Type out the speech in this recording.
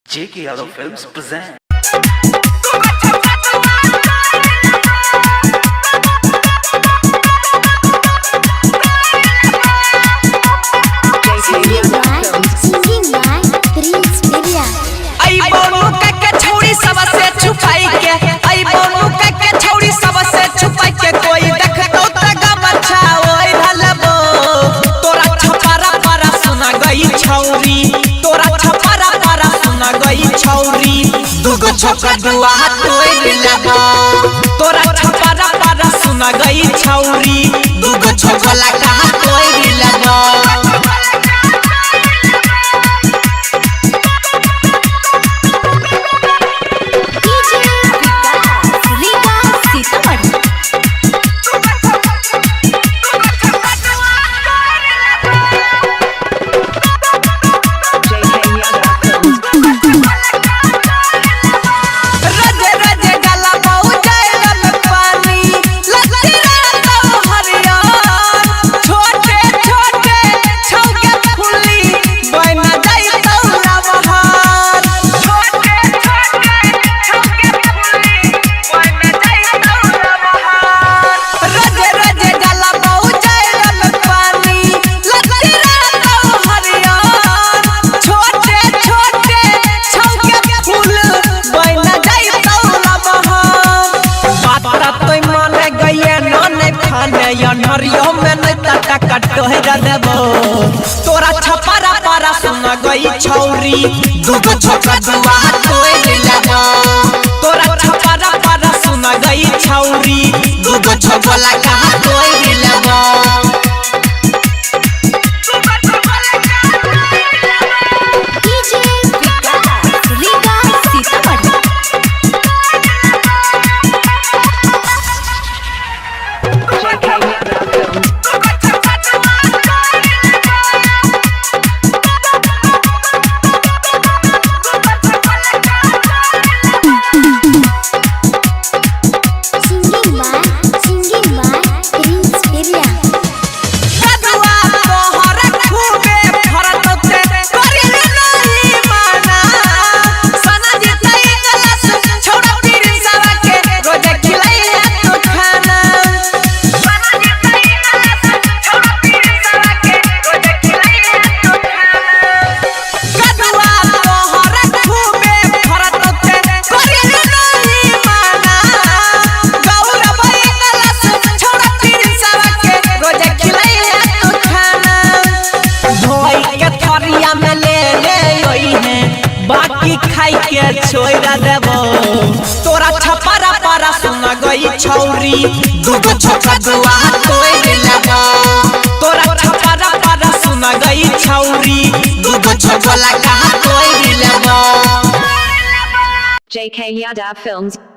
J.K. Yadav Films present. Singing by Prince Media. आई बोनू के छौरी सबसे छुपाई के, आई बोनू के छौरी सबसे छुपाई के, कोई देखतो त गमछा ओइ भलबो। तोरा छपारा पारा सुना गई छौरी, तोरा छपारा पारा सुना गई छौरी, दुगो छोका दुआ तोइ लगो। तोरा छपारा पारा सुना गई छौरी, दुगो छोकला कहा तोइ लगो। DJ Vikas Riga Sitamarhi. रज रज गला बहु जायल पानी, लत्ती रातो हरियर, छोटे छोटे छौके फुली बन जाई तौला बहार। छोटे छोटे छौके फुली बन जाई तौला बहार। रज रज गला बहु जायल पानी, लत्ती रातो हरियर, छोटे छोटे छौके फूल बन जाई तौला बहार। बात तो माने गए न खाने या नरियो में नहीं तटा कटोहरा देबो। तोरा छपारा पारा सुना गई छौरी, दुगो छोका दुआ तोड़ लगो। तोरा छपारा पारा सुना गई छौरी, दुगो छोकला कहा तोड़ लगो। DJ Vikas Riga Sitamarhi. Singing by Prince Media. कदुआ तोहर खूबे फरतते करिल नहीं माना, सना जितई गलस छोड़ा प्रिंसवा के रोज खिलाई है तू खाना। सना जितई गलस छोड़ा प्रिंसवा के रोज खिलाई है तू खाना। कदुआ तोहर खूबे फरतते करिल नहीं माना, गौरव गलस छोड़ा प्रिंसवा के रोज खिलाई है तू खाना। धोई के थरिया में ले ले ओई है, बाकी खाई के छोड़ देबो। तोरा छपारा पारा सुना गई छौरी, दुगो छोका दुआ तोड़ लगो। तोरा छपारा पारा सुना गई छौरी, दुगो छोकला कहा तोड़ लगो। JK Yadav Films.